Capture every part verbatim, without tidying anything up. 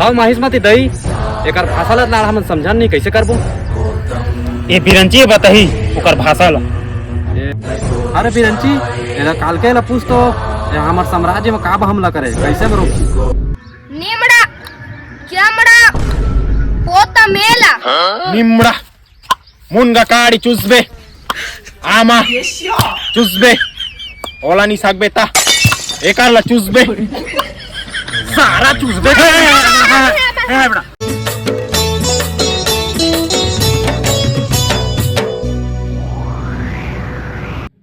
हव माहिस मती दई, एकर भाषा ला लाड़ हमन समझन नहीं, कइसे करबो? ए बिरंची बताही ओकर भाषा ला। ए, अरे बिरंची, एला कालके एला पूछ तो, ए हमर साम्राज्य में काब हमला करे, कइसे में रोकही? निमड़ा, चमड़ा, पोत मेला। निमड़ा, मुनगा काड़ी चुसबे, आमा चुसबे, ओला नी सकबे ता, एकर ला चुसबे, सारा चुसबे। ए, ए, बड़ा।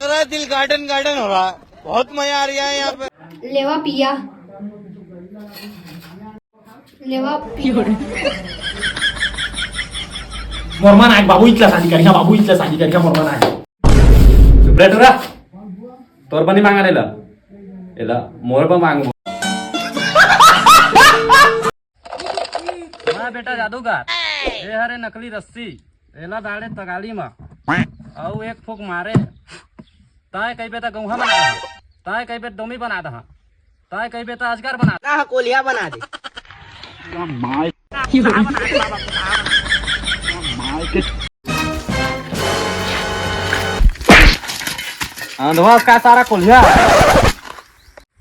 मेरा दिल गार्डन गार्डन हो रहा है, बहुत मजा आ रहा है यहाँ पे। लेवा पिया। लेवा पिया। मोर मन आए बाबू इतला शादी करिहा, बाबू इतला शादी करिहा, मोर मन आए। चुप रे टोरा, तोर बनी मांगा लेला, एला मोर पर मांगबो। हाँ बेटा जादूगर, ए हरे नकली रस्सी, एला डाले तगाली मा, अउ एक फूक मारे, ताय कहिबे त गौहा बना दहा, ताय कहिबे त डोमी बना दहा, ताय कहिबे त अजगर बना दहा। ना कोलिया बना दे। अंधवा का सारा कोलिया।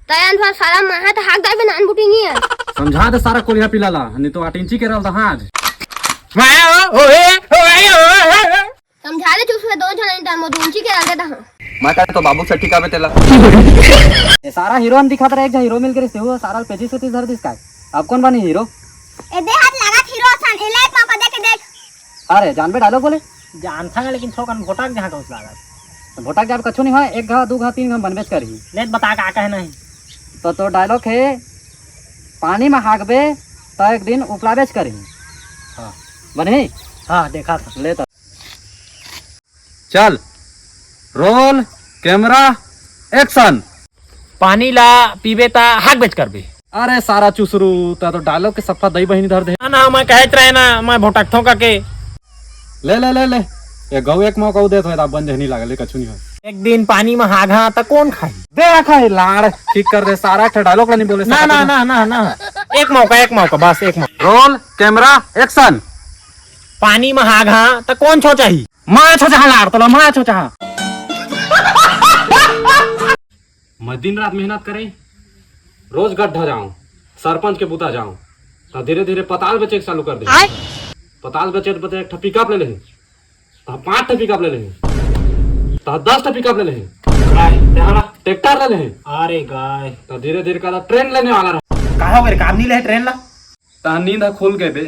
तय अंधवा सारा माहा त हाक दाबे नान बुटी नहीं है। समझा दे सारा कोलिया पिला ला, नहीं तो आठ इंची के रल दहा आज। माया हो, हो, ए, हो, ए, हो, ए, हो। समझा दे चुप से दो झन, नहीं त मोर इंची के रल दहा। मैं कहे तो बाबू से ठिकावे तेला। ये सारा हीरो दिखात रहे, एक झन हीरो मिल के रिश्ते हुआ, सारा पेचिस वेचिस धर दिस काय। अब कौन बनी हीरो? ए दे हाथ लागत हीरो सन, ए लाइट पापा दे के देख। अरे, जानबे डायलॉग बोले? जानथन, लेकिन थोकन भोटक जहाँ कहूँ लागत। तो भोटक जाब कछु नहीं होय, एक घा, दू घा, तीन घा बनबेच करही। ले बता का कहे नहीं। तो, तो डायलॉग है, पानी में हागबे, तो एक दिन उपलाबेच करही। हाँ। बनही? हाँ, देखा था। ले तो। चल, रोल, कैमरा, एक्शन। पानी ला पीबे त हाक बेच करबे। अरे सारा चुसरू, त तो डायलॉग के सफा दई बहिनी धर दे। ना, ना, मैं कहत रहे ना, मैं भोटकथों का के। ले, ले, ले, ले। ये गऊ एक मौका देत होय, त बन जहनी लागल, ये कछु नहीं होय। एक दिन पानी में हागा त कौन खाई? दे खाई लाड़, ठीक कर दे सारा, एक ठो डायलॉग ला नहीं बोले ना, सकत ना, ना। ना, ना, ना। एक मौका, एक मौका, बस एक मौका। Roll, camera, action. पानी में हागा त कौन छो चाही? मैं छो चाहा लाड़, तोला मैं छो चाहा। मैं दिन रात मेहनत करे, रोज गड्ढा जाऊं, सरपंच के बुता जाऊं, त धीरे धीरे पताल बेचे के चालू कर दे। आय? पताल बेचे बेचे एक ठा पिकअप ले लेही, त पांच ठा पिकअप ले लेही, त दस ठा पिकअप ले लेही, गाय, तेरा ट्रैक्टर ले लेही। अरे गाय। त धीरे धीरे का ट्रेन लेने वाला रहा। कहा हो गए काम नहीं ले ट्रेन ला? तहार नींद ह खुल गए बे।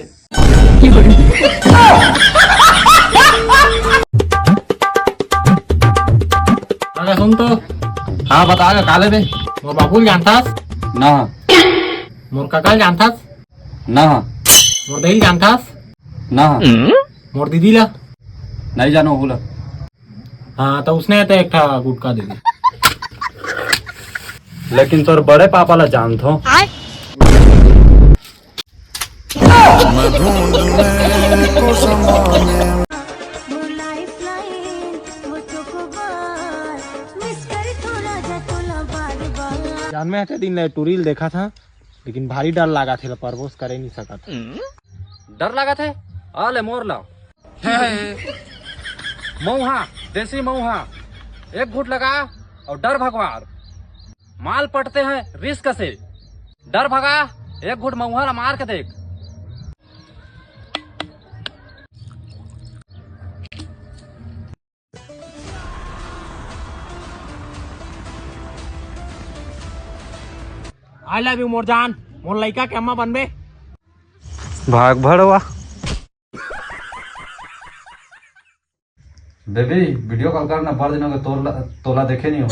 अरे सुन तो। हाँ, बता, का लेबे? मोर बाबू ल जानथस? ना। मोर कका ल जानथस? ना। मोर दई ल जानथस? ना। मोर दीदी ला? नहीं जानो, ओला। हाँ, तो उसने तो एक ठा गुटखा दे दी। लेकिन तोर बड़े पापा ला जानथो। जान में हटे दिन ले टूरी ल देखा था, लेकिन भारी डर लागा थे, परबोस करे नहीं सकत। डर लागा थे? आ ले मोर ला। मऊहा, देसी मऊहा, एक घूंट लगा अउ डर भगवार। माल पटते हैं रिस्क से। डर भगा, एक घूंट मऊहा ला मार के देख। I love you मोर जान, मोर लइका के अम्मा बनबे। भाग भड़वा। बेबी, वीडियो कॉल कर ना, बड़ दिन हो गए तोला, तोला देखे नहीं हो।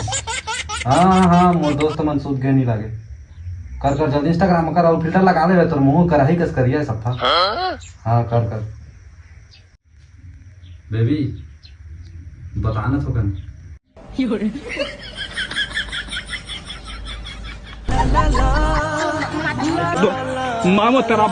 हाँ, हाँ, हाँ, मोर दोस्त मन सूत गए नहीं लागे। कर, कर, जल्दी Instagram में कर और फिल्टर लगा ले, तोर मुंह कराही कस करिया है सफा। हाँ, कर, कर। बेबी, बताना तो कन। मामो तेरा